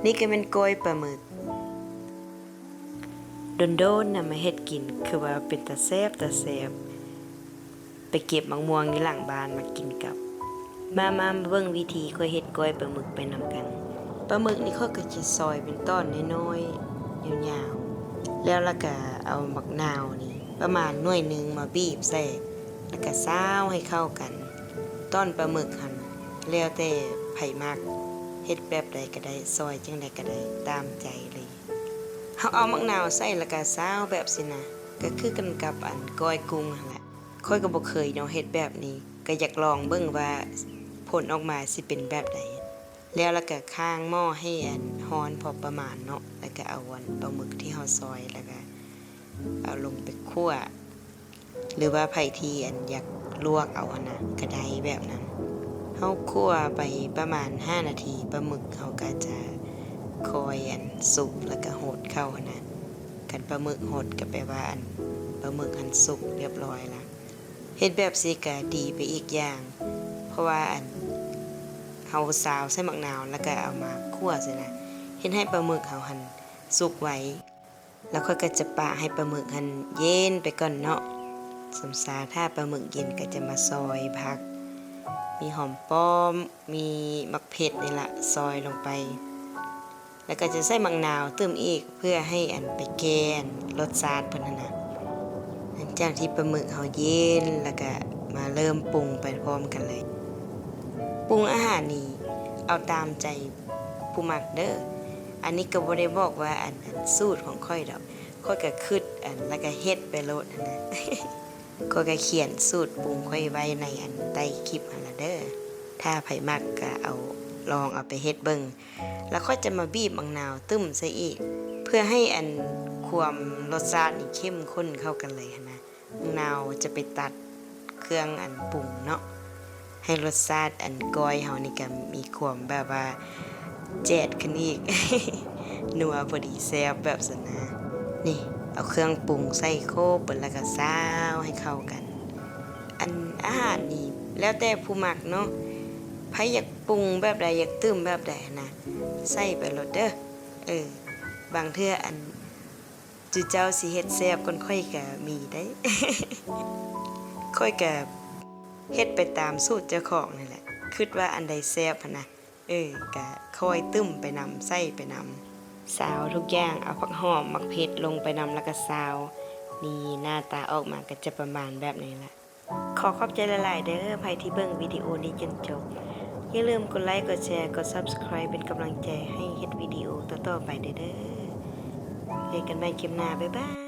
ນີ້ກໍແມ່ນກ້ອຍປາໝຶກ ດົນໆນະມາເຮັດກິນ ຄືວ່າເປັນຕາແຊບຕາແຊບ. ໄປເກັບໝາກມ່ວງຢູ່ຫຼັງບ້ານມາກິນກັບ. ມາ ມາເບິ່ງວິທີຂ້ອຍເຮັດກ້ອຍປາໝຶກໄປນຳກັນ. ປາໝຶກນີ້ຂ້ອຍກໍຈະຊອຍເປັນຕອນນ້ອຍໆ ຍາວໆ ແລ້ວລະກະເອົາໝາກນາວນີ້ປະມານໜ່ວຍໜຶ່ງມາບີບໃສ່ ລະກະຊາວໃຫ້ເຂົ້າກັນ. ຕອນປາໝຶກຫັ້ນ ແລ້ວແຕ່ໃຜມັກ ເຮັດແບບໃດກໍໄດ້ ຊອຍຈັ່ງໃດກໍໄດ້ ຕາມໃຈເລີຍ. ເຮົາເອົາໝາກນາວໃສ່ລະກະຊາວແບບຊີ້ນະ ກໍຄືກັນກັບອັນກ້ອຍກຸ້ງຫັ້ນແຫຼະ. ຂ້ອຍກໍບໍ່ເຄີຍເນາະເຮັດແບບນີ້ ກໍຢາກລອງເບິ່ງວ່າຜົນອອກມາຊິເປັນແບບໃດ. ແລ້ວລະກະຄ້າງໝໍ້ໃຫ້ອັນຮ້ອນພໍປະມານເນາະ ລະກະເອົາອັນປາໝຶກທີ່ເຮົາຊອຍ ລະກະເອົາລົງໄປຂົ້ວ ຫຼືວ່າໃຜທີ່ອັນຢາກລວກເອົາຫັ້ນນະ ກະໄດ້ແບບນັ້ນ. ເຮົາຂົ້ວໄປປະມານຫ້ານາທີ ປາໝຶກເຮົາກະຈະຄ່ອຍອັນສຸກ ລະກະຫົດເຂົ້າຫັ້ນນະ. ຄັນປາໝຶກຫົດກະແປວ່າອັນປາໝຶກຫັ້ນສຸກຮຽບຮ້ອຍລະ. ເຮັດແບບຊີ້ກະດີໄປອີກຢ່າງ ເພາະວ່າອັນເຮົາຊາວໃສ່ໝາກນາວ ລະກະເອົາມາຂົ້ວຊີ້ນະ ເຮັດໃຫ້ປາໝຶກເຮົາຫັ້ນສຸກໄວ. ລະຂ້ອຍກໍຈະປະໃຫ້ປາໝຶກຫັ້ນເຢັນໄປກ່ອນເນາະ. ສົມຊາຖ້າປາໝຶກເຢັນກໍຈະມາຊອຍຜັກ ມີຫອມປ້ອມ ມີໝາກເຜັດນີ້ລະ ຊອຍລົງໄປ ລະກໍຈະໃສ່ໝາກນາວຕື່ມອີກ ເພື່ອໃຫ້ອັນໄປແກ່ລົດຊາດເພິ່ນຫັ້ນນະ. ຫຼັງຈາກທີ່ປາໝຶກເຮົາເຢັນ ລະກະມາເລີ່ມປຸງໄປພ້ອມກັນເລີຍ. ປຸງອາຫານນີ້ເອົາຕາມໃຈຜູ້ມັກເດີ້. ອັນນີ້ກໍບໍ່ໄດ້ບອກວ່າອັນ ອັນສູດຂອງຂ້ອຍດອກ ຂ້ອຍກະຄຶດອັນ ລະກະເຮັດໄປໂລດຫັ້ນນະ. ຂ້ອຍກະຂຽນສູດປຸງຂ້ອຍໄວ້ໃນອັນໃຕ້ຄລິບຫັ້ນລະເດີ້. ຖ້າໃຜມັກກະເອົາ ລອງເອົາໄປເຮັດເບິ່ງ. ລະຂ້ອຍຈະມາບີບໝາກນາວຕື່ມໃສ່ອີກ ເພື່ອໃຫ້ອັນຄວາມລົດຊາດນີ້ເຂັ້ມຂຸ້ນເຂົ້າກັນເລີຍຫັ້ນນະ. ໝາກນາວຈະໄປຕັດເຄື່ອງອັນປຸງເນາະ ໃຫ້ລົດຊາດອັນກ້ອຍເຮົານີ້ກະມີຄວາມແບບວ່າແຈດຂຶ້ນອີກ ນົວພໍດີແຊບແບບຊັ້ນນະ. ນີ້ ເອົາເຄື່ອງປຸງໃສ່ຄົບເບິດ ລະກະຊາວໃຫ້ເຂົ້າກັນ. ອັນອາຫານນີ້ແລ້ວແຕ່ຜູ້ມັກເນາະ ໃຜຢາກປຸງແບບໃດ ຢາກຕື່ມແບບໃດຫັ້ນນະ ໃສ່ໄປໂລດເດີ້. ເອີ ບາງເທື່ອອັນ ຈຸເຈົ້າຊິເຮັດແຊບກ່ອນຂ້ອຍກະມີໄດ໋. ຂ້ອຍກະເຮັດໄປຕາມສູດເຈົ້າຂອງນີ້ແຫຼະ ຄຶດວ່າອັນໃດແຊບຫັ້ນນະ ເອີ ກະຄ່ອຍຕື່ມໄປນຳ ໃສ່ໄປນຳ. ຊາວທຸກຢ່າງ ເອົາຜັກຫອມ ໝາກເຜັດລົງໄປນຳ ລະກະຊາວ. ນີ້ ໜ້າຕາອອກມາກະຈະປະມານແບບນີ້ລະ. ຂໍຂອບໃຈຫຼາຍໆເດີ້ ໃຜທີ່ເບິ່ງວິດີໂອນີ້ຈົນຈົບ. ຢ່າລືມກົດໄລ ກົດແຊ ກົດ Subscribe ເປັນກຳລັງໃຈໃຫ້ເຮັດວິດີໂອຕໍ່ໆໄປເດີ້. ເຈີກັນໃໝ່ຄລິບໜ້າ ບາຍບາຍ.